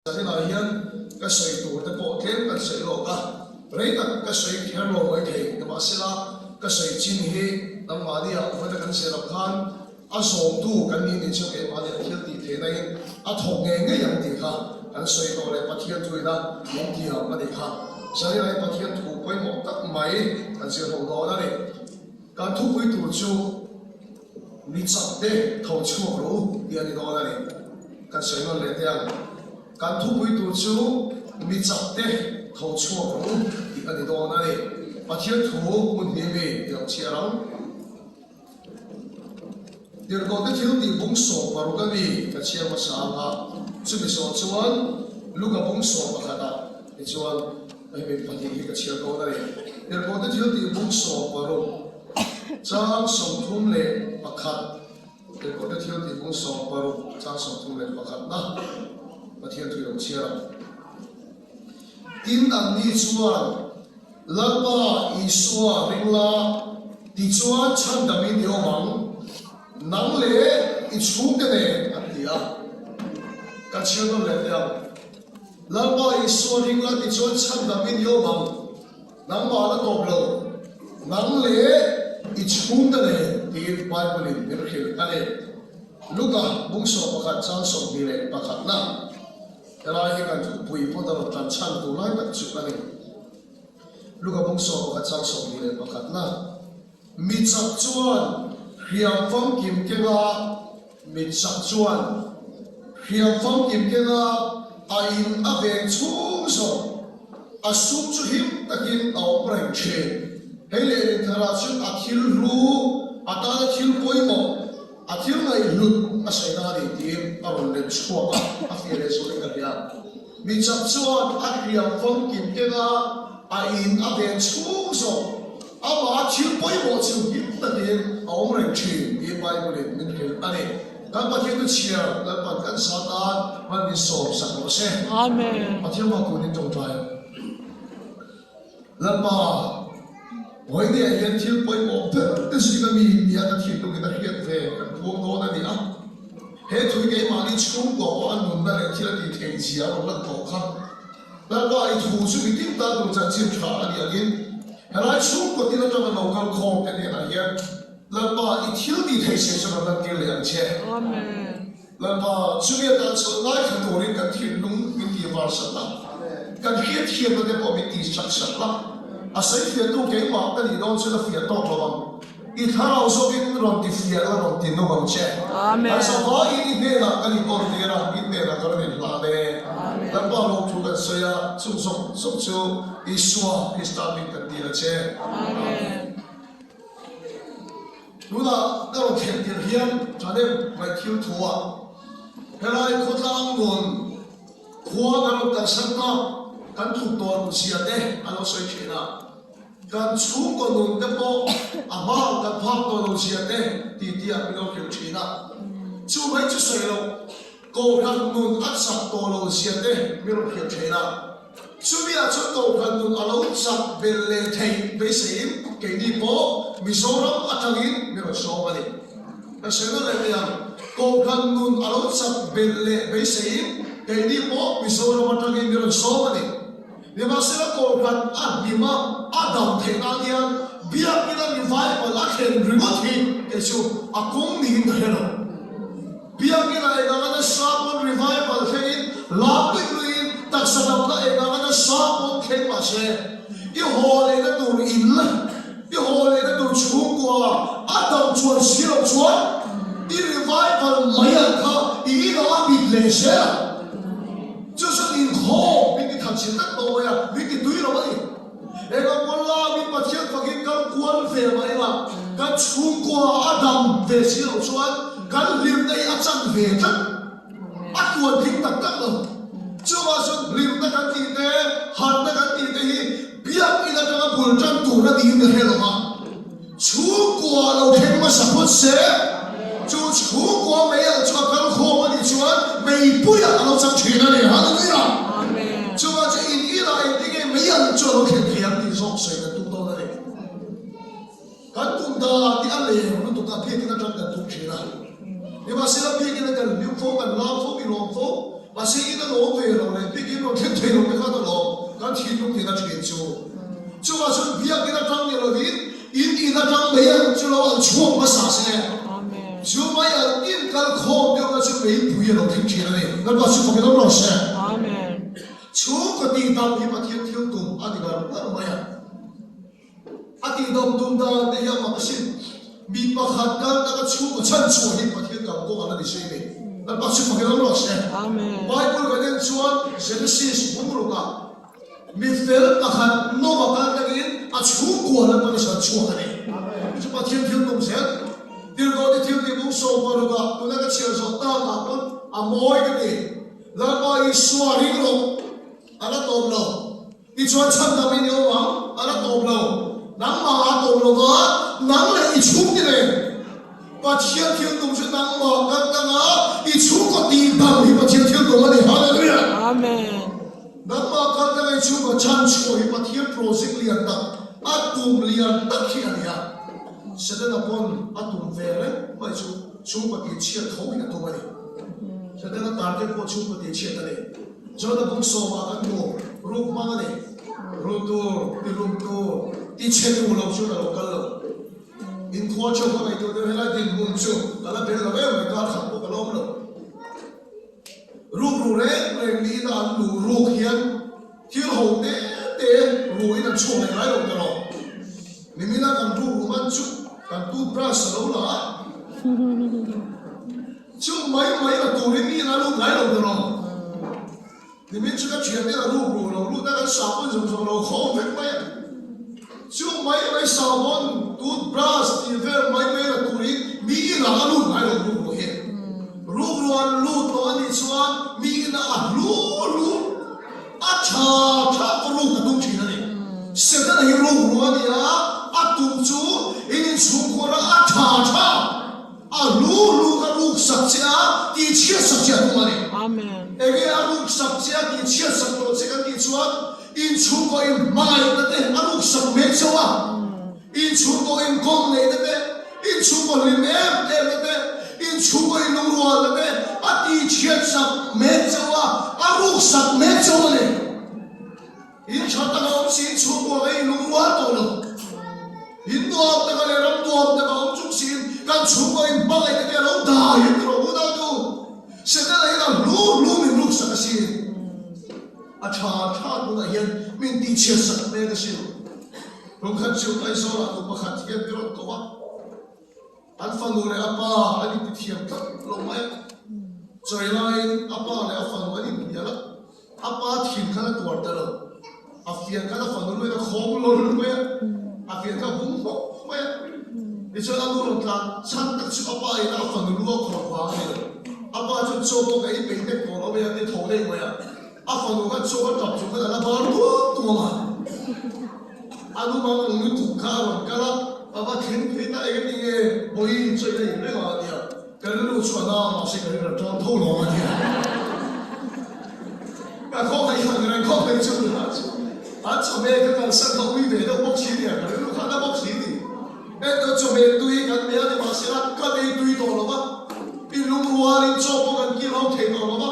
Zaninah hian ka sawi tur te pawh tlem kan sawi lawk a, rei tak ka sawi kher lo mai thei. Nimahsela, ka sawi chin hi nangmahni ah vawta kan zir ang khan a zawmtu kan nih nih chu keimahni a thil tih theihna in a thawk ngei ngei ang tih kha kan sawi tawh leh Pathian thu ina min ti ang a nih kha. Zaninah hi Pathian thu pawimawh tak mai kan zir ho dawn a ni. Kan thupui tur chu Mi chak te tho chhuak rawh u tih a ni dawn a ni. Kan sawi nawn leh teh ang. Kan thupui tur chu Mi chak te tho chhuak rawh u tih a ni dawn a ni. Pathian thu hmun hnih mi i lo chhiar ang. Tirhkohte thil tih bung 16 a mi ka chhiar hmasa ang a, chumi zawh chuan Luka bung 11 ah tichuan Hemi pahnih hi ka chhiar dawn a ni. Tirhkohte thil tih bung 16, chang 31. Tirhkohte thil tih bung 16, chang 31 na Pathian thu i lo chhiar ang. Tin, anni chuan, Lalpa Isua ring la, tichuan chhandamin i awm ang, nang leh i chhungte nen, an ti a. Ka chhiar nawn leh teh ang. Lalpa Isua ring la tichuan chhandamin i awm ang, nangmah la tawp lo, nang leh i chhungte nen tiin Bible in min hrilh a ni. Luka bung 11 chang 21 na helai hi kan thupui pawt a rawn tan chhan tur lai tak chu a ni. Luka bung 11 chang 21 na. Mi chak chuan hriam famkim kenga Mi chak chuan hriam famkim kenga a in a veng chhung zawk a sum chu him takin a awm reng thin. Hei leh rinthar ah chuan a thil hlu atana thil pawimawh a thil ngaihhlut a sawi na a ni tiin a rawn let chhuak a, a fiah leh zualin ka hria. Mi chak chuan a hriam famkim kenga a in a ven chhung zawk. Amah thil pawimawh chu him takin a awm reng thin tih Bible-in min hrilh a ni. Kan Pathian chu chhiar Lalpan kan sa tan hman min sawm sak rawh se. Amen. Pathian hma kun in tawngtai ang. Lalpa, Vawinia hian thil pawimawh ber te zinga mi nia ka thinlungin a hriat ve kan puang dawn a ni a. He thui keimahni chhungkua pawh a nunna leh thil a tih theih zia a rawn lan tawh kha. Lalpa i thu chu mi tin tan tur chanchin tha a nih angin helai chhungkaw tin atanga lo kal khawm te hnenah hian Lalpa i thil tih theih se chuan rawn lantir leh ang che. Lalpa chumi atan chuan ngaithla turin kan thinlung min tih var sak la, kan hriatthiamna te pawh min tih chak sak la, a sawifiahtu keimah ka nih dawn chuan a fiah tawk lo ang. I thlarau zawkin rawn ti fiah la rawn ti nung ang che. Kan zavaiin i hnenah kan inkawl tir a, i hnenah kan rawn inhlan e. Lalpa lawm thu kan sawi a, chung zawng zawng chu Isua Krista hming kan dil a che. Amen. Tunah ka rawn thlen tirh hian Ṭhahnem ngaihthil thuah helai khawtlang nun khua kan rawn kalsan tak kan tluk tawh loh zia te a lo sawi ṭhin a. Kan chhungkaw nun te pawh a hma kan phak tawh lo zia te ti ti ah min lo hrilh thin a. Chu mai chu sawi loh, Kohhran nun a chak tawh lo zia te min rawn hrilh thin a. Chumi ah chuan Kohhran nun a lo chak belh leh theih beiseiin keini pawh Mizoram atangin min rawn sawm a ni. Ka sawi nawn leh mai ang, Kohhran nun a lo chak belh leh beiseiin keini pawh Mizoram atangin min rawn sawm a ni. Nimahsela Kohhran a hlim a, a dam theih nan hian Biakina revival a thlen ringawt hi kei chu a kawng niin ka hre lo. Biakina eng anga nasa pawn revival thlengin lam luih luihin taksa damna eng anga nasa pawn thleng mah se, i haw lehna tur in, i haw lehna tur chhungkua a dam chuan si loh chuan i revival mai ang kha i inah a mit leh zel ang. Chu chuan inkhawm min ti that chin tak tawh mai a, min ti tui lo a ni. Eng ang pawn la min Pathian fakin kal kual ve mah ila, kan chhungkua a dam ve si loh chuan kan hlimna hi a chan ve tlat, a tuan thing tak tak lo. Chuvang chuan hlimna kan tih te, harhna kan tih te hi biakinn atanga bul tan tur a niin ka hre lo va. Chhungkua lo thleng hmasa phawt se, chu chhungkua mei alh chu a kal khawm a nih chuan meipuiah a lo chang thin a ni. Hallelujah! Chuvang chu in inah engtin nge mei alh chu a lo thlen thei ang tih zawk sawi kan tum dawn a ni. Kan tum dan hi a leng lutuk a, biakin atang kan tum thin a. Nimahsela biakin a kan hlim fo, kan lam fo, i lawm fo, mahse in a lawm ve lo le. thinlung tina thin chu. Chuvah chuan biakin atang ni lovin in in atang mei an chu lo an chhuak hmasa se. Chu mai an in kal khawm deuhna chu meipui a lo thleng thin a ni. Lalpa chu fakin awm rawh se. Chhungkaw tihdam hi Pathian thil tum a ni ngar ngar mai a. A tihdam tum dan te hi a mak asin. Mi pakhat kal taka chhungkaw chhan chhuah hi Pathian kal kawng an la ni si a ni. Lalpa chu fakin awm rawh se. Bible kan en chuan Genesis bungrukah mi fel pakhat Noah kal takin a chhungkua Lalpan a chhan chhuak a ni. Chu chu Pathian thil tum zel. Tirhkohte thil tih bung 16ah tuna ka chhiar zawh takah pawn a mawi ka ti. Lalpa Isua ring rawh, a la tawp lo. Tichuan chhandam in i awm ang, a la tawp lo. Nangmah a tawp lo va, nang leh i chhungte nen. Pathian thil tum chu nangmah kan tang a, i chhungkaw tih dang hi Pathian thil tum a ni. Hallelujah! Amen. Nangmah kan tang a i chhungkaw chhan chhuah hi Pathian project lian tak, a tum lian tak hi a ni a. Setana pawn a tum ve reng mai chu chhungkaw tih chhiat tho hi a tum a ni. Setana target pawh chhungkaw tih chhiat a ni. John-a bung sawmah kan hmu, ruk hmang a ni. Ru tur, ti rum tur, ti chhe tur lo chuan a lo kal lo. Inkhua theuh ka ngaihtuah deuh helai dinhmun chu ka la bel lo em mai, kar khat pawh ka la awm lo. Ruk ru reng reng niin a an luh ruk hian thil ho te te ruin an chhuak leh ngai lo ta lo. Nimina kan ruk ru man chu kan toothbrush a lo la a. Chu mai mai la turin mi in a lut ngai lo ta lo. Nimin chu ka thiante a ruk ru lo lut a, kan sahbawn zawng zawng lo khawm vek mai a. Chu mai mai sahbawn, toothbrush tih vel mai mai la turin mi inah a lut ngai lo ruk ru hi. Ruk ru an lut tawh a nih chuan mi inah a hlu hlu, a tha tha ka ruk a tum thin a ni. Setana hi ruk ru a ni a, a tum chu in inchhungkhur a a tha tha. A hlu hlu ka ruk sak che a, tih chhiat sak che a tum a ni. Amen. Enge a ruk sak che a, tih chhiat sak tawh che kan tih chuan inchhungkaw inhmangaihna te a ruk sak mek chauh a. Inchhungkaw inkawm neihna te, inchhungkaw hlim em emna te, inchhungkaw inlungrualna te a tih chhiat sak mek chauh a, a ruk sak mek chauh a ni. In tha taka awm si in chhungkua ka in lungrual tawh lo. In nuam taka leh ram nuam taka awm chung si in kan chhungkaw in hmangaih te te a lo dai in rawh u nau tu. Setana hian a hlu hlu min ruk sak a si. A tha tha tunah hian min tihchhiat sak hmel a si lo. Rungkhat chu Aizawl ah nu pakhat hian mi rawn ko a. An fanu leh a pa an inti thiam tlat lo mai a. Chawi laiin a pa leh a fanu an inhnial a, a pa thin khan a tuar ta lo. A fian khan a fanu luin a khawng lo mai a, a fian kha a bung hmawk mai a. Tichuan a nu rawn tlan chhan tak chu a pa in a fanu lu a khawrh vang a ni lo. A pa chuan chaw pawh ka ei peih nek tawh lo mai a ti tho daih mai a. A fanu khan chaw a tap chung khan a la bar tuam tuam a. A nu mang ang lutuk kha a rawn kal a, a va thleng phei ta eng ati nge Bawihi chawi a in reng a a ti a, ka rilru chu a na a mahse ka rilru a ṭawm tho lo a ti a. Ka khaw hei ang reng khawp mai chu tuna chu an chawhmeh ka kalsan kha ui ve deuh bawk si nia, ka rilru kha a na bawk si ni. Ento chawhmeh tui kan pe a ni mahsela kan ei tui tawh lo va, in lungrualin chaw pawh kan kil ho thei tawh lo va,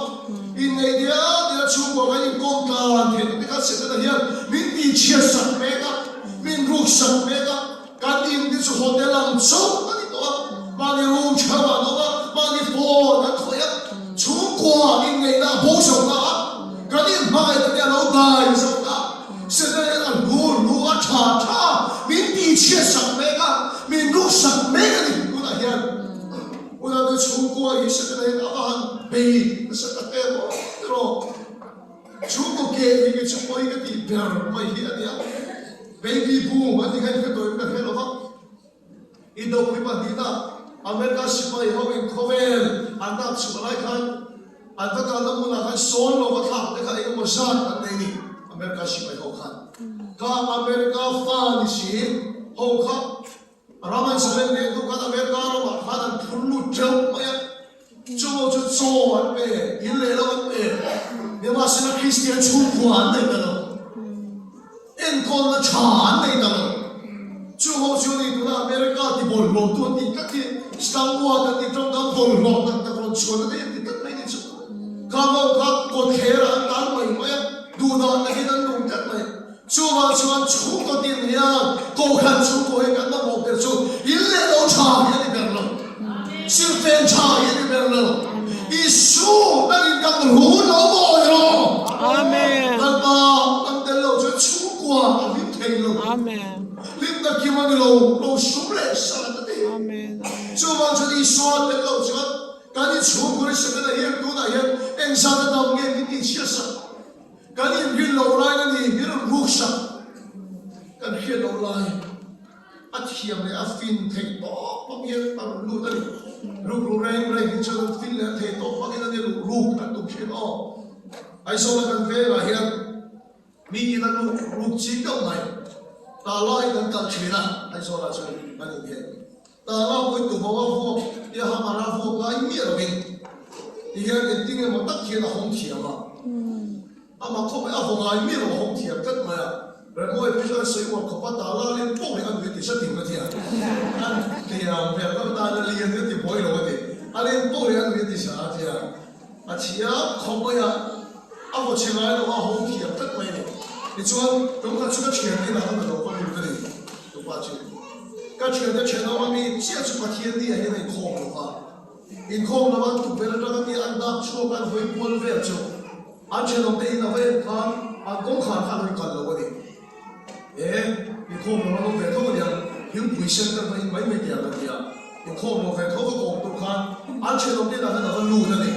inneih dial dial chhungkaw kan inkawm tlan theih te kha Setana hian min tihchhiat sak mek a, min ruk sak mek a, kan in te chu hotel ang chauh a ni tawh a, mahni room theuh ah an awm a, mahni phone an khawih a, chhungkua inneihna a bo zo ta a, kan inhmangaihna te a lo dai zo ta. Setana a hlu hlu a tha tha min tihchhiat sak mek a, min ruk sak mek a ni tunah hian. Unau te chhungkua hi Setana hian a va han bei nasa tak em aw tiraw. Chhungkaw ke hi kei chu pawi ka tih ber mai hi a nia. Baby boom an tih kha in hre tawh em ka hre lo va. Indopui pahnihna America sipai ho in khawvel an lak chhuah lai khan an va kalna hmunah khan sawn lo va thlak te kha eng emaw zat an nei ni America sipai ho khan. Kha America fa ni si ho kha ram an zalen leh hnu khan America ramah khan an phur lut teuh mai a, chu ho chu chaw an pe, in leh lo an pe, nimahsela Kristian chhungkua an nei ta lo. Enkawlna tha an nei ta lo. Chu ho chu ni tuna America ti bawlhhlawhtu an tih tlat hi Stamua kan tih tawngkam bawlhhlawh tak tak rawn chhuahna te an ti tlat mai ni chu. Kha ho kha kawtthlerah an tan mai mai a, duhdah takin an nung tlat mai. Hlimna kim a ni lo, rosum leh salat a ti. Chuvang chuan Isua tel lo chuan kan inchhungkhur hi Setana hian tunah hian engzat a dam nge min tihchhiatsak? Kan inrin loh laiin a ni min rawn ruksak. Kan hriat loh lai a thiam leh a fin theih tawp bawk hian a rawn lut a ni. Rukru reng reng hi chuan an fin leh an theih tawp bawkin a ni ruk an tum thin aw. Aizawla kan vengah hian Mi in a luk ruk ching deuh mai. Tala in an kal thin a, Aizawlah chuan an inheh. Tala pawhin tuvaw a vuak tia hammer a vuak ngai miah lovin tihian engtin emaw tak hian a hawng thiam a. Amah khawp mai a vaw ngai miah lo a hawng thiam tlat mai a. Remawi phei chuan sawi uar khawp a tala leng pawh hi a nui ti satin a tia. An thiam vel lam tan a lian hi a ti buai lo a ti. A leng pawh hi a nui ti sa a tia. A thiam khawp mai a, a vaw chhe ngai lo a, hawng thiam tlat mai a ni. Tichuan, tumkhat chu ka thiante inah khan ka lo va lut a ni, tupa chu. Ka thiante thenawm a mi chiah chu Pathian ni ah hian a inkhawm lo va. Inkhawm lo a, tukverh atanga nia an dak chhuak a, an hawi kual vel chu an thenawmte in a va en khan an kawngkhar kha a lo inkal lo a ni. E, inkhawm lo an awm ve tho a nia, thingpui sen kan va in mai mai tih ang a ti a, inkhawm lo ve tho ka kawm tur khan an thenawm te inah khan a va lut a ni.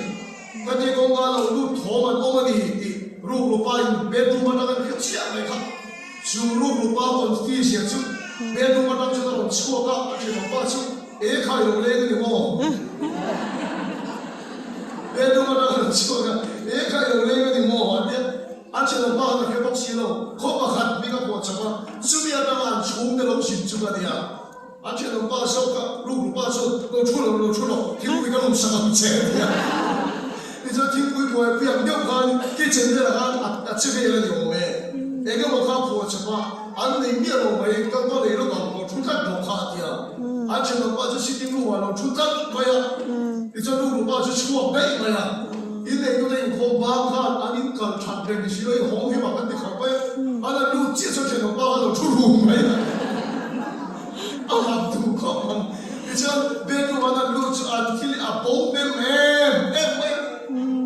Ka ti kawngka lo lut thawm an awm a ni tih rukrupa in bedroom atang an hre chiah mai kha. Chu rukrupa confi zia chu bedroom atang chuan a rawn chhuak a, a thenawm pa chu e khai lo leng a ni maw? Bedroom atang a rawn chhuak a, e khai lo leng a ni maw? A ti a. A thianawm pa khan a hre bawk si lo, khaw pakhat hming a pawh chak a, chumi atanga an chhungte lo zin chu ka nia. A thianawm pa zawk kha rukru pa chuan, Lo thu lo, lo thu lo, thingpui ka lawmsak ang che a ti a. Tichuan thingpui buai piang deuh khan kitchen velah khan a che vel a ni awm e. Eng emaw kha a phuah chak a, an nei miah lo mai, ka va nei lawk ang, lo thu tlat bawk kha a ti a. An thianawm pa chu sitting room ah lo thu tlat mai a, tichuan rukru pa chu chhuak daih mai a. Inneitute inkhawm bang khan an inkal that reng ni si lo, inhawng hi mak an ti khawp mai a, an han lut chiah chuan thenawm pa kha lo thu rum mai a, a mak duh khawp ang. Tichuan bedroom an han lut chu an thil hi a bo hnem em em mai a,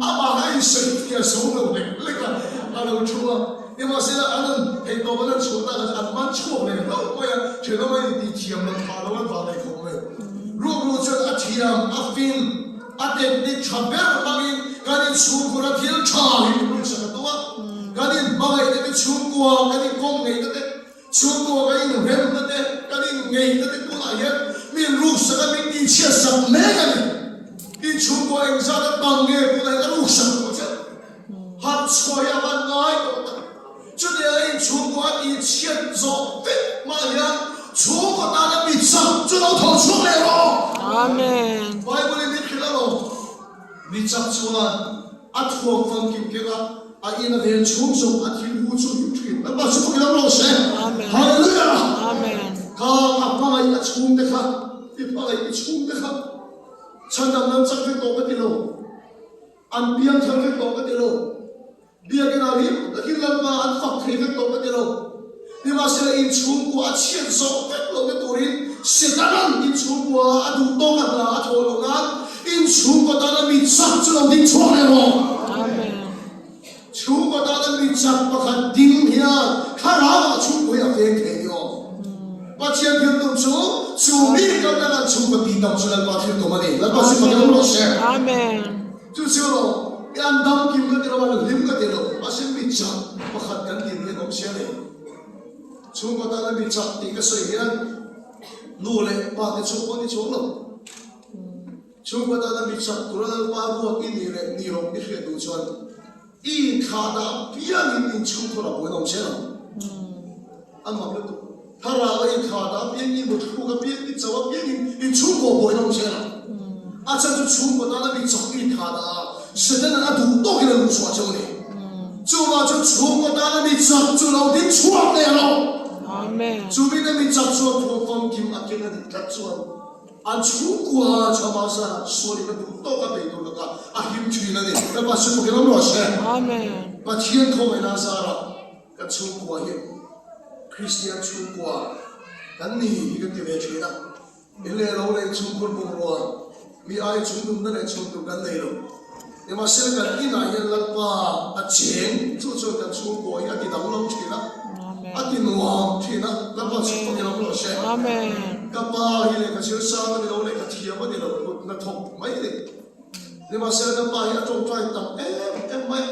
amah kha a insawi fiah zo lo lek lek a, a lo thu a. Nimahsela an han theih tawp an han chhuah tak ah chuan an man chhuak leh hlauh mai a, thenawm a intih thiam loh phah lo an vah leh khawp mai. Rukru chuan a thiam, a fin. A technique tha ber hmangin kan inchhungkhur a thil tha hi min ruihsak a tum a, kan inhmangaihna te chhungkua kan inkawm ngeihna te, chhungkua kan inremna te, kan inngeihna te tunah hian min ruksak a, min tihchhiatsak mek a ni. Inchhungkua engzat a bang nge tunah hian a ruksak tawh che. Harh chhuah hi a van ngai tawh tak. Chutianga inchhungkua a tihchhiat zawh vek hmah hian chhungkaw tana mi chak chu lo tho chhuak leh rawh. Amen. Bible in min hrilh alawm. Mi chak chuan a thuam famkim keng a, a in a ven chhung zawng a thil hu chu him thin. Lalpa chu fakin awm lo se. Amen. Hallelujah. Amen. Kha a hmangaih a chhungte kha, i hmangaih i chhungte kha chhandam nan chak vek tawh ka ti lo. An piang thar vek tawh ka ti lo. Biakinn ah hlim takin Lalpa an fak thei vek tawh ka ti lo. Nimahsela inchhungkua a chhiat zawh vek lo te turin Setana'n inchhungkua a duh tawk a hna a thawh loh nan inchhungkaw tana mi chak chu lo ding chhuak leh rawh. Amen. Chhungkaw tana mi chak pakhat ding hian thlarau ah chhungkaw hi a veng thei ni aw. Pathian thil tum chu chu mi kan tan an chhungkaw tih dam chu Lalpa thil tum a ni. Lalpa chu fakin awm rawh se. Amen. Chu chu lo, i an dam kim ka ti lo, an hlim ka ti lo, mahse mi chak pakhat kan din hi an awm sia nei. Chhungkaw tana mi chak tih ka sawi hian nu leh pa te chhung pawh ni chuang lo. Chhungkaw tana mi chak tura Lalpa ruat i nih leh ni loh i hriat duh chuan i inthlah dah apiangin inchhungkhawr a buaina awm sia lo. A mak lutuk. Thlarau a inthlah dah apiang, i muthluk apiang, i chauh apiangin inchhungkaw buaina awm zel ang. A chhan chu chhungkaw tana mi chak i inthlah dah a, Satan-a'n a duh tawkin a luhchhuah cheu a ni. Chuvang chuan chhungkaw tana mi chak chu lo ding chhuak leh rawh. Chu mite mi chak chuan thuam famkim a keng a nih tlat chuan an chhungkua chu amah zan sualin a duh tawk a bei tur lakah a him thin a ni. Lalpa chu fakin awm rawh se. Pathian khawngaihna zarah. Kan chhungkua hi Kristian chhungkua kan ni hi kan ti ve thin a, in leh lo leh inchhungkhur bungrua mi ai chung dumna leh chhun tur kan nei lo. Nimahsela kan inah hian Lalpa a cheng chu chuan kan chhungkua hi a ti danglam thin a. A ti nuam thin a, Lalpa chhuk fak i lo rawh se. Ka pa hi lehkha zir sang a ni lo, lehkha thiam a ni lo, kut hna thawk mai a ni. Nimahsela ka pa hi a tawngtai tam em em mai a,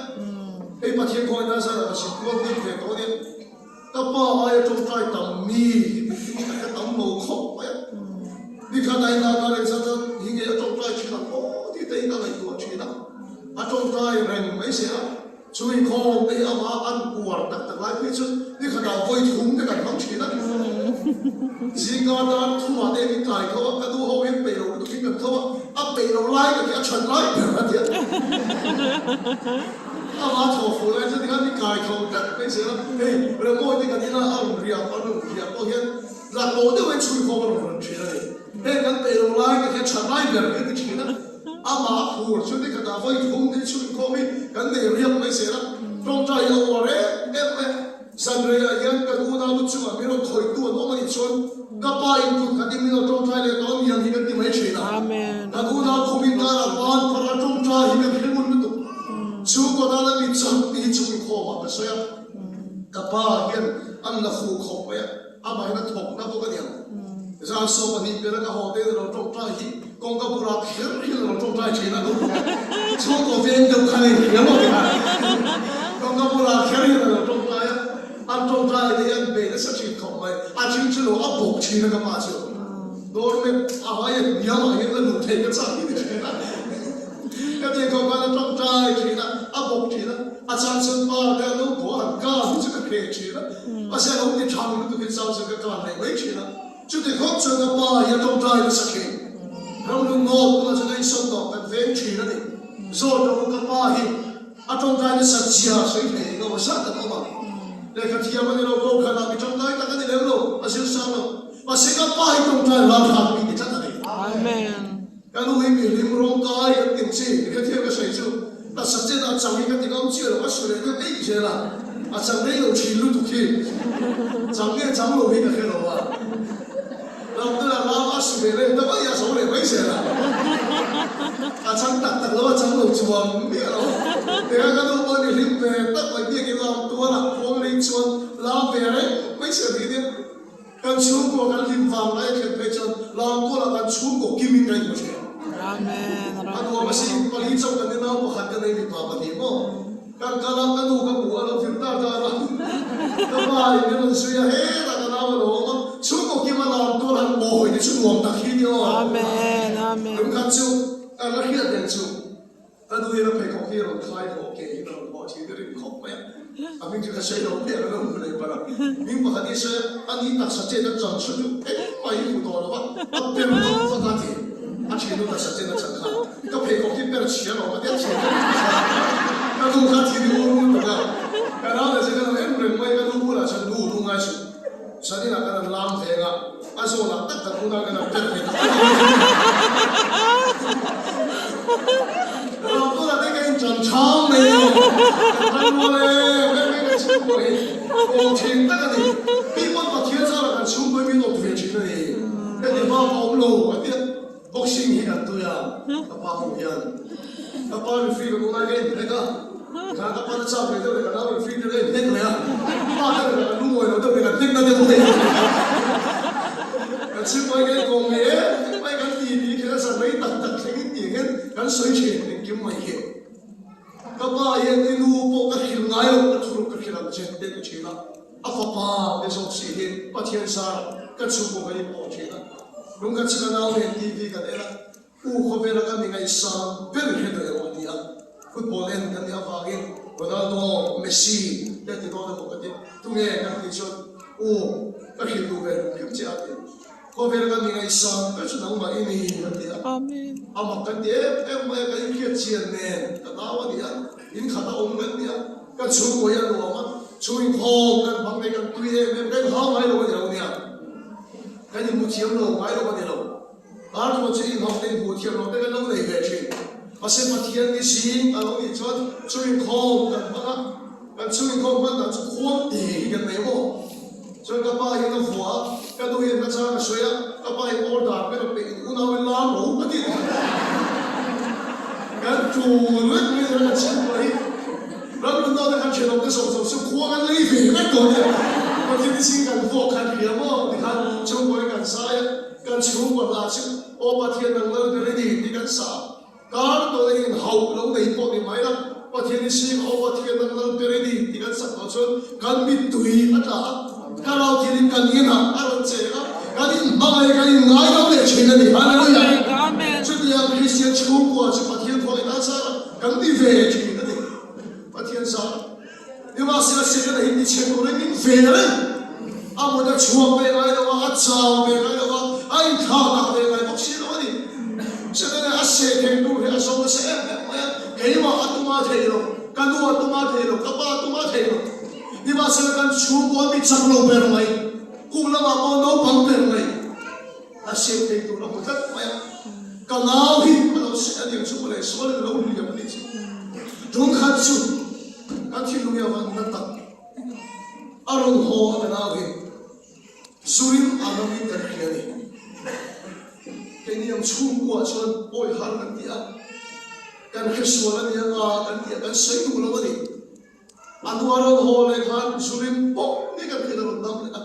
hei Pathian khawngaih nan zan ah ka chhim kual hnem ve tawh a nia. Ka pa aia tawngtai tam mi hi mihring ka hre tam lo khawp mai a. Nikhat a inah ka reng zat zat hi ngei a tawngtai thin ang aw tih te hi ka ngaihtuah thin a. A tawngtai reng mai se a, chu inkhawm te hi amah an uar tak tak lai phei chuan nikhat ah vawi thum te kan hmang thin a. Zingka tan thumah te min tlai tho a, ka nu ho hian peih lo lutuk in kan tho a, a peih lo lai ka ti a that lai ber a ti a. Amah thaw fuh lai chuan tikhan mi kai tho tlat mai zel a, hei Remawi te kan ina a rawn riah a rawn riah pawh hian laklo deuhin chhunkhawm a rawn rawn thin a ni. Hei kan peih lo lai te khian that lai ber hi a ti thin a, amah a phur chu nikhatah vawi thum te chhunkhawm hi kan nei riak mai zel a, tawngtai hi a uar em em mai a. Zanreiah hian kan unau lu chungah min rawn khawihtu an awm a nih chuan ka pa in kut khatin min rawn tawngtai leh tawh aniang hi kan ti mai thin a. Kan unau khum in karah pan phar a tawngtai hi kan hre ngun lutuk. Chhungkaw tan a mi chak tih hi chung inkhawmah ka sawi a. Ka pa hian an la fuh khawp mai a, amahin a thawk na bawk aniang. Zan 12 pela ka haw te in a lo tawngtai hi kawngka bulah kher hian a lo tawngtai thin a. Chhungkaw veng deuh kha nei thiam lo tih a. Kawngka bulah kher hian a lo tawngtai a, an tawngtai te hian bei nasa thin khawp mai. A thil chu lo a bawk thin a ka pa chu. Doormat a aia hniamah hian la luh theih ka chak hi ti thin a. Ka tih khawp khan a tawngtai thin a, a bawk thin a. A chang chuan pa te a lo bawh a, han kar hi chu ka kheh thin a. Mahse a lo ti thang lutuk hi chang chuan ka kar leh mai thin a. Chuti khawp chuan ka pa hi a tawngtai nasa thin. Ramlung nawt tunah chuan a insawn tawh kan veng thin a ni. Zawt rawh u ka pa hi a tawngtai nasa zia sawi thei eng emaw zat an awm ang. Lehkha thiam a ni lo, kokhanah mi tangkai tak a ni lem lo, a zir sang lo. Mahse ka pa hi tawngtai ralhrang mi ti tlat a ni. Amen. Ka nu hi mi hlim rawngkai kan ti chi, lehkha thiam ka sawi chu taksa chet a chang hi ka ti ngam chiah lo, a su leh deuh eih zel a, a chang rei lo thin lutuk hi, chang nge chang lo hi ka hre lo a, Lamtuna lam a su ve leh deuh eih a zo leh mai zel a, a chang tak tak lo a chang lo chuang miah lo, tikhan ka nu pawh mi hlim ve tak mai biakin lamtuala khuang lei chuan lam ve reng mai zel hi nia. Kan chhungkaw kan hlim vang lai a thlen phei chuan Lamtualah kan chhungkaw kimin ka inhmu thin. Amen. A nuam a si, pali chauh kan ni nau pakhat ka nei mipa pahnih maw? Kan kal a, ka nu ka hmu a lo vir dar dar a, ka pa in min rawn zui a, hetah ka nau a lo awm a, chhungkaw kima Lamtual han mawi te chu nuam tak hi ni aw. Amen. Amen. Lungkhat chu ka la hriat reng chu. Ka nu hian a pheikhawk hi a rawn khai haw ke hi ka rawn haw thin a rin khawp mai a, a hming chu ka sawi lo hmiah lo hmu leh palh a, hming pakhat hi sawi a, a ni taksa chet a chan chu chu engmah hi hmu tawh lo va, a per vak vak a ti, a thiannu taksa chet a chan kha ka pheikhawk hi per chhia lo a tia chhia ka ti kha, ka nu kha thin i ur lutuk a, ka nau leh chu ka lo en reng mai, ka nu bulah chuan nu nu ngai suh, zaninah kan han lam veng a, A zawnah tak tak unau kan han per ve tak tak a. Ramtuna te ka inṭan ṭhang mai a, kan ṭan rual e, em em kan chhungkaw hi kawng thin tak a ni. Mi pawn Pathian zarah kan chhungkaw hi min awp ve ṭhin a ni. Heti bak a awm lo a tia boxing hi kan tui a, ka pa ho hian ka pa referee kan unai ka inhnek a, tikhan ka pa te chak ve deuh leh ka nau referee te ka inhnek leh a, pa te leh kan lungawi lo deuh leh kan hnek na deuh mai a. Kan chhungkaw hi kan inkawm ngei em em mai kan ti ti kher a zan rei tak tak thleng in tih hian kan sawi thin engkim mai hi. Ka pa hian i nu pawh ka hrilh ngai lo, ka thuruk ka hrilh ang che te ti thin a, a fapa te zawk si hi Pathian zarah ka chhungkaw kan inpawh thin a. Lung kan chhika nau nen TV kan en a, U khawvela kan ingaihsang ber hi daih emaw a ti a, football en kan nih avangin Ronaldo, Messi te ti dawn emaw ka ti, tunge kan tih chuan U ka hrilh duh ve hlum hrim che a ti. Khawvela kan ingaihsang ber chu nangmah i ni a ti a, a mak kan ti em em mai a, kan inhriat chian nen ka nau a ni a, in khat a awm kan ni a, ka chhungkaw hi a nuam a, chhung inkhawm kan hmang leh kan tui em em, kan inhau ngai lo a ni lo nia, kan inhmu thiam lo ngai lo a ni lo. Arthur chu inhawk te inhmuh thiam loh te kan lo nei ve thin. Mahse Pathian ni zing a lo nih chuan chu inkhawm kan hmang a, kan chu inkhawm hman dan chu khuang ti hi kan nei maw? Chuan ka pa hian a vua a, ka nu hian ka chang a sawi a, ka pa hian order ka rawn peih in unau in lam ro a ti ni. Kan tul vek mai chuan kan chhung pawh hi ram nunau te kan thianawm te zawng zawng chu khuang an lei ve vek tawh nia. Pathian hi zing kan vuak khan hria maw tikhan chhungkaw hi kan zai a, kan chhungkaw hla chu Aw Pathian nang lal ber i ni tih kan sa a. Kar tawh in hauh lo nei pawh ni mai la, Pathian hi zing Aw Pathian nang lal ber i ni tih kan sak tawh chuan kan mittui a tla a, Thlarau thilin kan inah a rawn cheng a, kan inhmangaih kan inngaidam leh thin a ni. Hallelujah! Chutiang Kristian chhungkua chu Pathian khawngaih tan zar a, kan ti ve thin a ni. Pathian zar. Nimahsela Setana hi tichhe turin min ve reng. A mut a chhuak ve ngai lo a, a chau ve ngai lo a, a inthla dah ve ngai bawk si lo a ni. Setana a seh thei tur hi a zawng nasa em em mai a, keimah a tuma thei lo, ka nu a tuma thei lo, ka pa a tuma thei lo. Nimahsela kan chhungkua mi chak lo ber mai, kum lamah pawh naupang ber mai a seh thei tur a hmu tlat mai a. Ka nau hi a lo seh a niang chu mawle, sualin a lo hliam a nih chu. Tungkhat chu Ka thinlung hi a van na tak. A rawn haw a ka nau hi zurin a ram in kan hria ni. Keini ang chhungkuah chuan awi har kan ti a, kan hre sual a nia nga kan ti a, kan sawi duh lo a ni. A hnu a rawn haw leh khan zurin pawp ni kan hriat a rawn dam leh a.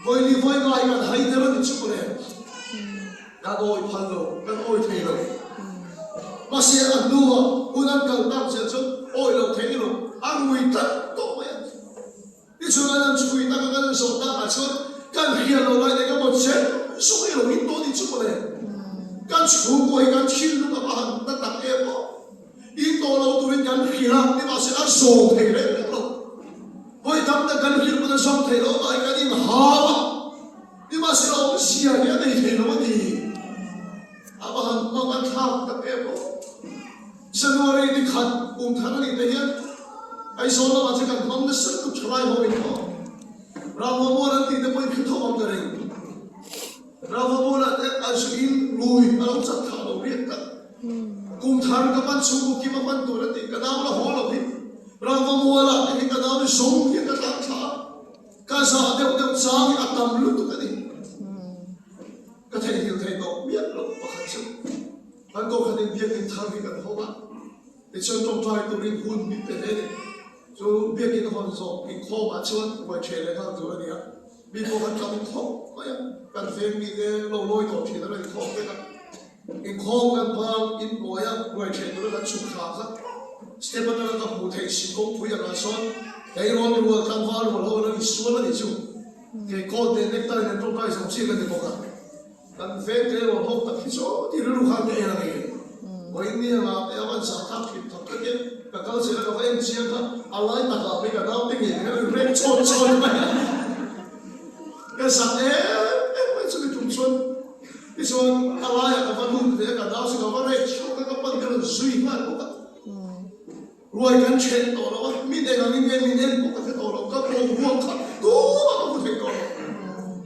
Vawi ni vawi ngai kan hai der a ni chu mawle. Kan awi phal lo, kan awi thei lo. Mahse a hnuah hun an kal tak zel chuan awi lo thei lo, a rui tlat tawh mai a. Tichuan an han chhui tak a, kan han zawh takah chuan kan hriat loh lai eng emaw chen zawk hi a lo in tawh a ni chu mawle. Kan chhungkua hi kan thinlung a va han na tak em aw. In tawh lo turin kan hrilh a, nimahse a zawm thei reng reng lo. Vawi tam tak kan hrilh pawn a zawm thei lo mahse kan inhau a, nimahse a awmzia hi a nei thei lo a ni. A va han hmang a thlak tak em aw. January ni khat kum thar a nih te hian Aizawl lamah chu kan hmang nasa lutuk thalai ho in aw. Ramvamual an tih te pawhin thil thawm ang ka ring. Ramvamual ah te a zu in rui a lo chak thah lo riat tak. Kum thar ka hman chhung ku kim a hman tur a tih ka nau la haw lo hi Rangva mualah te hi ka nau hi zawng hian ka tlang thla a, ka zah deuh deuh chang hi a tam lutuk a ni. Ka theihnghilh thei tawh miah loh pakhat chu kan kohhranin biakin thar hi kan hawng a, tichuan tawngtai turin hun min pe hle a ni. Chu biakin hawn zawh inkhawmah chuan ruai ṭheh leh nghal tur a ni a, mi pawh kan tam khawp mai a, kan veng mite lo lawi tawh ṭhin a lo inkhawm vek a. Inkhawm kan hmang inhnuai a ruai ṭheh tura kan chhuk thla kha step atanga ka hmuh theih si kawngpui angah sawn tleirawl rual tlangval rual ho an lo insual a nih chu. Kei coat leh necktie nen tawngtai zawng chiah ka ni bawk a, kan veng tleirawl ho tak hi chu tih rilru khan ka en a ni. Vawiin ni angah te a van zah thlak thin thak takin ka kal zel a ka va en chiang kha a lai takah phei ka naute ngei khan an rek chawt chawt mai a. Ka zah em em mai chumi tum chuan Tichuan, a laiah ka va lut ve a, ka nau chu ka va rek chhuak a, ka pan ka rawn zui nghal bawk a. Ruai kan then tawh lo a, min eng angin nge min en pawh ka hre tawh lo, ka boruak kha tumah ka hmu thei tawh lo.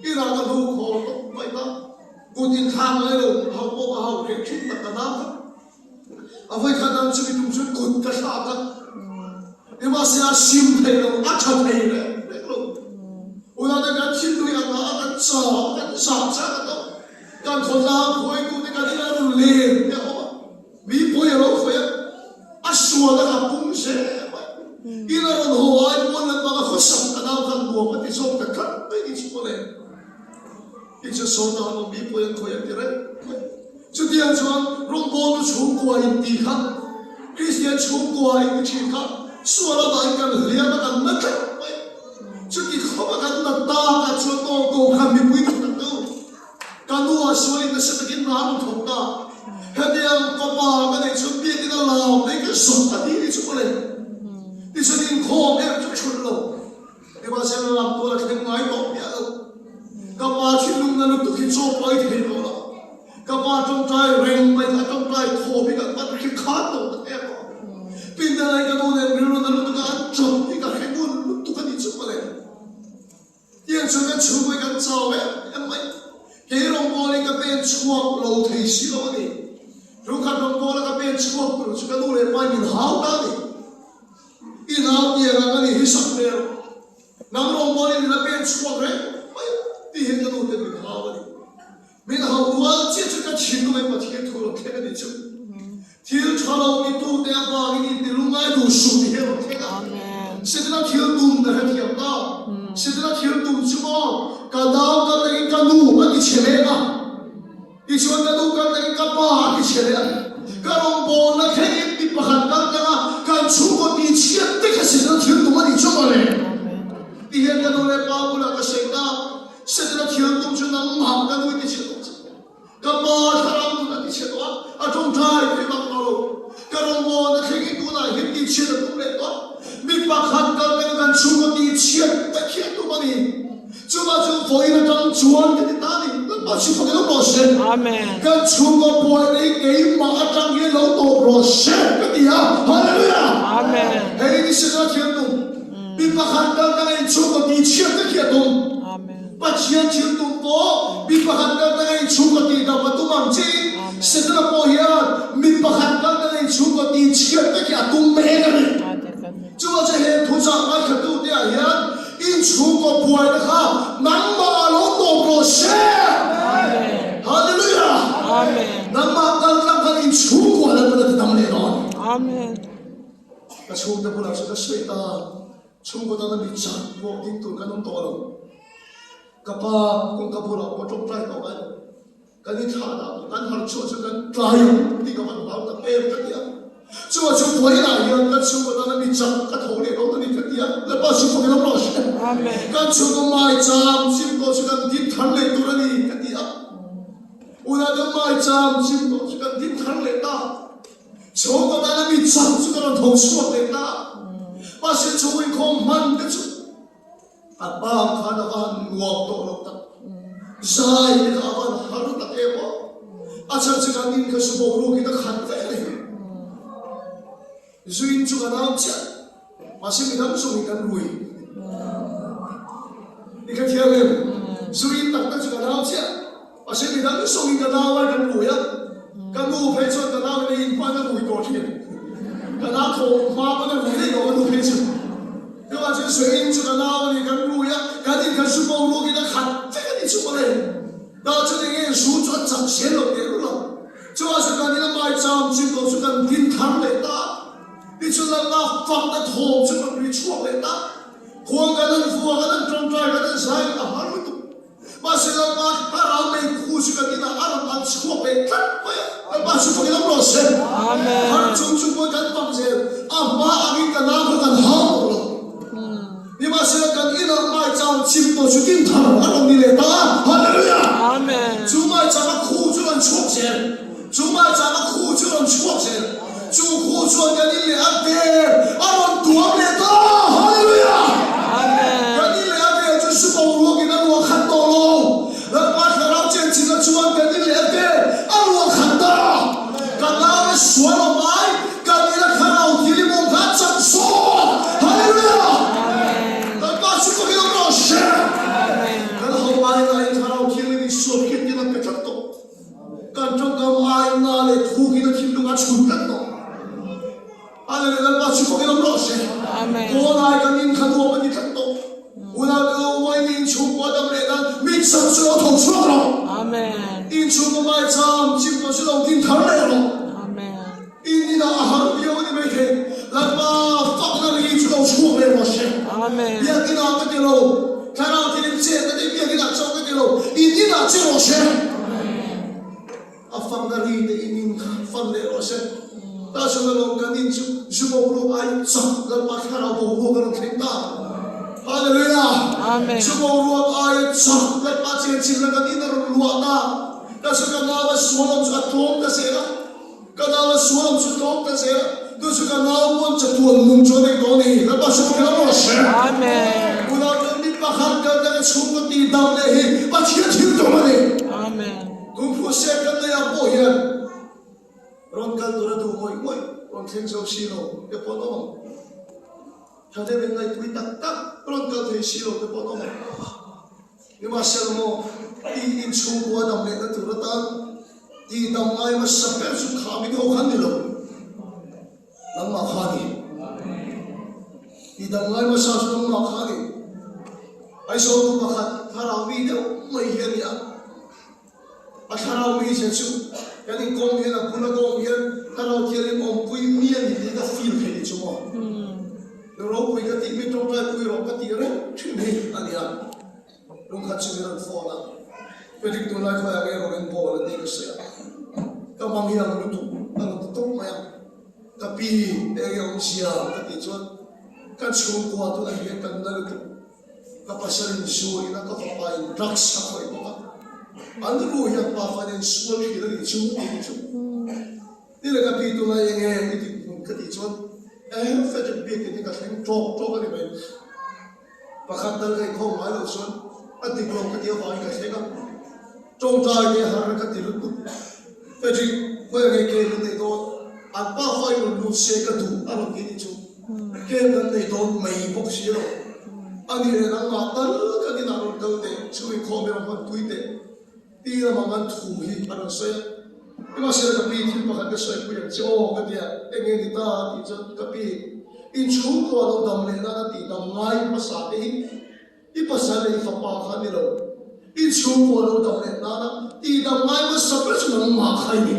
Inah ka hnu khaw tawp mai ta, kut inthlak ngai lo, hauh pawh ka hauh hreh thin tak ka nau kha. A vawikhat nan chumi tum chuan kut ka thlak a, nimahse a sim thei lo, a tha thei reng reng lo. Unau te kan thinlung hi a na a, kan chau a, kan zah chak a to. Kan khawtlang khawitu te kan ina rawn len te a awm a, mi pawi a lo khawih a, a sual a ka pung zel mai. Ina rawn haw ai pawn lampang a khawsak ka nau khan nuam a ti zawk ta tlat mai ni chu mawle. Tih chu sawn a han awm mi pawi an khawih an ti reng mai. Chutiang chuan rawngbawltu chhungkua in ti kha, Kristian chhungkua in ti thin kha sual avangin kan hliam a kan na tlat mai. Chuti khawp a kan na tak ah chuan aw ko khan mipui duh tak tu. Ka nu ah sualin nasa takin hna an rawn thawk ta. Hetiang fapa ka neih chuan biakin a lam nei ka zawk a ti ni chu mawle. Tichuan inkhawm em chu thulh lo. Nimahsela lam tual a thleng ngai tawh miah lo. Ka pa thinlungna lutuk hi chaw pai thei tawh lo. Ka pa tawngtai reng mai kha a tawngtai thawm hi ka pan hre khan tawh tak em aw. Pindanai ka nu nen rilru na lutuk a an chawp hi ka hre ngun lutuk a nih chu mawle. Tiang chuan kan chhungkawi kan chau em em mai. Kei rawngbawlin ka pen chhuak lo thei si lo a ni. Rukhat rawngbawla ka pen chhuak tur chu ka nu leh pa in min hau ta a ni. I nau tiang ang a ni hi sak ve rawh. Nang rawngbawlin i la pen chhuak reng mai a tih hian ka nu ten min hau a ni. Min hau rual chiah chu ka thinlung in Pathian thu rawn thleng a ni chu. Thil tha lo ni tu te avangin in ti lungngai duh suh ti hi a rawn thleng a. Setana thil tum ka hrethiam ta. Setana thil tum chu maw ka nau kal takin ka nu a ti chhe leh a, tichuan ka nu kal takin ka pa a ti chhe leh a, ka rawngbawlna thlengin mi pakhat kal tanga kan chhungkaw ti chhiat te kha Setana thil tum a nih chu mawle. Ti hian ka nu leh pa bulah ka sawi ta, Setana thil tum chu nangmah ka nu i ti chhe tawh che. Ka pa thlarau nun a ti chhe tawh a, a tawngtai thei bak tawh lo. Ka rawngbawlna thlengin tunah hian ti chhiat a tum leh tawh. Mi pakhat kal tang kan chhungkaw ti chhiat vek hi a tum a ni. Chuvah chuan vawiin atang chuan ka ti ta a ni. Lalpa chu fakin awm rawh se. Kan chhungkaw buaina hi keimah atang hian lo tawp rawh se ka ti a. Hallelujah! Hei ni Setana thiam tum. Mi pakhat kal tang a inchhungkaw ti chhiat vek hi a tum. Pathian thil tum pawh mi pakhat kal tanga inchhungkaw tih dam a tum ang chiin Setana pawh hian mi pakhat kal tanga inchhungkaw tih chhiat vek hi a tum mek a ni. Chuvang chuan he thuchah ngaithlatute ah hian inchhungkaw buaina kha nangmah ah lo tawp rawh se. Hallelujah! Nangmah kal tlang khan inchhungkua lalpan a ti dam leh dawn. Ka chhungte bulah chuan ka sawi ta. Chhungkaw tana mi chan pawh ding tur kan awm tawh lo. Ka pa kawngka bulah pawh tawngtai tawh ngai lo. Kan inthlah dah tawh, kan harh chhuah chu kan tlai ang tih ka van hlau tak em ka ti a. Chuvah chu vawiinah hian kan chhungkaw tana mi chak ka tho leh dawn a ni ka ti a. Lalpa chu fakin awm rawh se. Kan chhungkaw maicham chim tawh chu kan din thar leh tur a ni ka ti a. Unau deuh maicham chim tawh chu kan din thar leh ta. Chhungkaw tana mi chak chu ka rawn tho chhuak leh ta a, mahse chhung inkhawm hman te chu a pa khan a va han nuam tawh lo tak. Zai te kha a va han har tak em aw. A chhan chu kan in kha su boruakin a khat vek a ni. Zuin chu ka nau chiah, mahse midang zawngin kan rui. I ka thiam em? Zuin tak tak chu ka nau chiah. Mahse midang zawngin ka nau ai kan rui a, ka nu phei chuan ka nau in a inhman a rui tawh thin. Ka nau thawh hma pawn a rui daih lo ka nu phei chu. Chuvang chuan Suiin chu ka nau a ni kan rui a, kan in kan su bo ruakin a khat vek a ni chu mawle. Tah chuan eng nge zu chu a chak zel lo teh rulh a. Chuvang chuan kan in a maicham chin tawh chu kan din thar leh ta a. Tichuan Lalpa fakna thawm chu kan ri chhuak leh ta. Khuang kan han vua, kan han tawngtai, kan han zai a har lutuk. Mahse Lalpa thlarau nei khu chu kan inah a rawn an chhuak leh tlat mai a, Lalpa chu fakin awm rawh se. Har chung chung pawh kan fak zel, a hma angin ka nau kha kan hau tawh lo. Nimahsela kan inah maicham chim tawh chu tin thar a rawn ni leh ta a, Hallelujah! Chu maicham a khu chu rawn chhuak zel, chu maicham a khu chu rawn chhuak zel, chu khu chuan kan in leh a vel a rawn tuam leh ta a, Hallelujah! Kan in leh a vel chu su boruakin a luah khat tawh lo, Lalpa thlarau chenchilhna chuan kan in leh a vel a luah khat ta. Ka nau a sual awm ai, kan in a thlarau thil i mawng kha a chak zawk, Hallelujah! Lalpa chu fakin awm rawh se. Kan ho ai laiin thlarau thianghlim in sual khiat tin a pe tlat tawh. Kan tawngkam aina leh thukin a thinlung a chhun tlat tawh. Hallelujah Lalpa chu fakin awm rawh se. Pawn ai kan in kha nuam a ni tlat tawh. Unau te u Wayne inchhungkua dam leh nan mit sam chu lo tho chhuak rawh. Inchhungkaw maicham chim tawh chu lo din thar leh rawh. In inah a har viau a ni maithei. Lalpa fakna ri chu lo chhuak leh rawh se. Biakinah ka ti lo, thlarau thilin chet a ti biakinah chauh ka ti lo, in inah che rawh se. A fakna ri te in in kha fan leh rawh se. Tah chuan alawm kan in chu zu boruak ai chak Lalpa thlarau boruak a rawn thleng ta. Hallelujah! Amen. Zu boruak aia chak Lalpa chenchilhna kan in a rawn luah ta. Tah chuan ka nau a sual awm chu a tlawm ta zel a. Ka nau a sual awm chu tlawm ta zel a. Tu chu ka nau pawn chatuan nung chu a nei dawn a ni. Lalpa chu ka rawh se. Amen. Unau chuan mi pakhat kal tak a chhungkaw tih dam leh hi Pathian thil tum a ni. Amen. Kum phu se kan nei ah pawh hian rawn kal tur a duh ngawih ngawih rawn thleng zo si lo te pawh an awm ang. Thahnem in ngaihpui tak tak rawn kal thei si lo te pawh an awm ang. Nimahsela maw, i inchhungkua dam lehna tur atan tih dam ngai hmasa ber chu kham in ho khan ni lo. Nangmah kha a ni. Tih dam ngai hmasa chu nangmah kha a ni. Aizawl nu pakhat thlarau mi deuh mai hi a ni a. A thlarau mi zia chu kan inkawm hian a bula ka awm hian thlarau thianghlim awmpui mi a ni tih ka feel thei ni chu maw. Ropui ka tih mi tawngtai pui rawh ka tih reng thin hi a nia. Lungkhat chu min rawn phone a, Patrick tunlai khawiah nge rawn in bawl a tih ka sawi a, ka mang hi ang lutuk a rawn ti tawp mai a, ka pi eng nge awmzia ka tih chuan ka chhungkua tunah hian kan na lutuk, ka pasal in zu in a ka fapa in drugs a khawih bawk a, an ru hian pa fan in sual thin a nih chu a tih chu. Ni leh ka pi tunlai eng nge i tih hmun ka tih chuan eng Frederick biakin hi ka thleng tawk tawk a ni mai. Pakhat dal ka inkhawm ngai loh chuan a dik lo ka ti avangin ka thleng a, tawngtai te har ka ti lutuk. Frederick khawi nge kem an neih dawn? An pa fa in rawn lut se ka duh a rawn ti nih chu. Kem kan nei dawn mai bawk si lo. A nih leh nangmah tal kan inah rawn kal teh, chhung inkhawm i rawn hman pui teh. Ti lamah kan thu hi a rawn sawi a, Nimahsela ka pi thil pakhat ka sawi pui ang che aw ka ti a, eng nge ni ta tih chuan ka pi in chhungkua lo dam leh nana tih dam ngai hmasa te hi i pasal leh i fapa kha a ni lo, in chhungkua lo dam leh nana tih dam ngai hmasa ber chu nangmah kha i ni.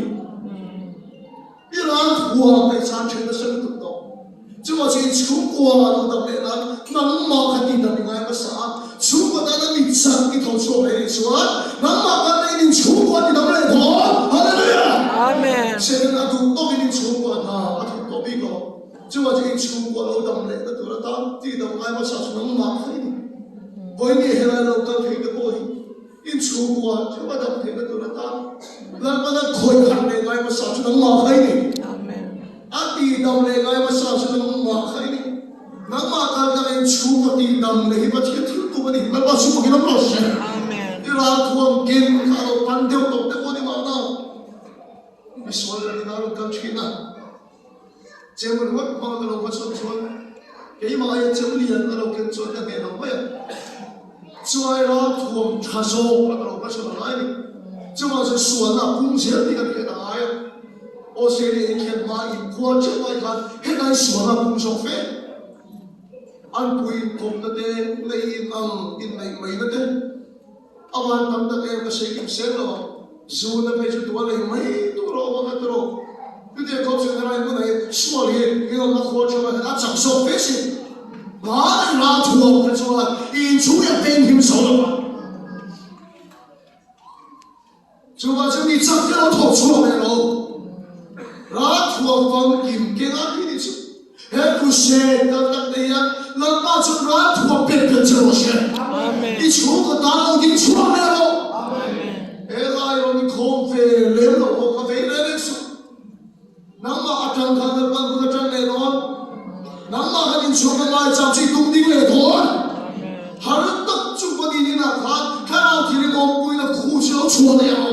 I ral thua ka i chan thin nasa lutuk tawh. Chuvang chu in chhungkua lo dam leh nan nangmah kha tih dam i ngai hmasa a, chhungkua tana mi chak i tho chhuak leh nih chuan nangmah kan nei in in chhungkua ti dam leh dawn. Hallelujah! Amen. Setan a duh tawkin in chhungkua hna a thawk tawh bik lo. Chuvang chu in chhungkua lo dam leh na tur atan tih dam ngai hmasa chu nangmah kha i ni. Vawiin helai lo kal thei te pawh hi In chhungkua theuh a dam theihna tur atan Lalpana khawih harh leh ngai hmasa chu nangmah kha i ni. A tihdam leh ngai hmasa chu nangmah kha i ni. Nangmah kal dang in chhungkaw tihdam leh hi Pathian thil tum a ni. Lalpa chu pakin awm rawh se. I ralthuam ken kha a lo pan deuh tawh te pawh ni mahna misual kan inah a rawn kal thin a. Chem ringawt hmang ka lo va chhuak chuan keimah aia chem lian a lo ken chuan ka hneh lo mai a. Chuai ral thuam tha zawk a ka lo va chhuak a ngai a ni. Chuvang chuan sualna a pung zel tih kan hriat a ngai a. Australia in khelh hma inkhua theuh lai khan hetlai sualna a pung zawk fe. An pui inkawmna te, lei in ang inneih maina te, A van tam tak em ka sawi kim sel lo ang. Zuna phei chu tua lei mai tur a awm ang a tiraw. Chutiang khawp chuan helai hmunah hian sual hi i awmna khawl theuh ah hian a chak zawk fe si. Hmanah i ral thuam kha chuan i inchhung hian peng him zo lo ang. Chuvang chuan mi chak te lo thawk chhuak leh lo. Ral thuam famkim keng a ti nih chu. He crusade kal tak te hian Lalpa chuan ral thuam pek pek che rawh se. I chhungkaw tan lo ding chhuak leh rawh. He lai rawn i khawm ve lem lo pawh kha vei reng reng suh. Nangmah atang khan Lalpan hun atang leh dawn. Nangmah khan inchhung ka ngai chang chu i tum ding leh dawn. Har tak chu Pathian inah khan Thlarau thil in awmpuina khu chu lo chhuah leh ang.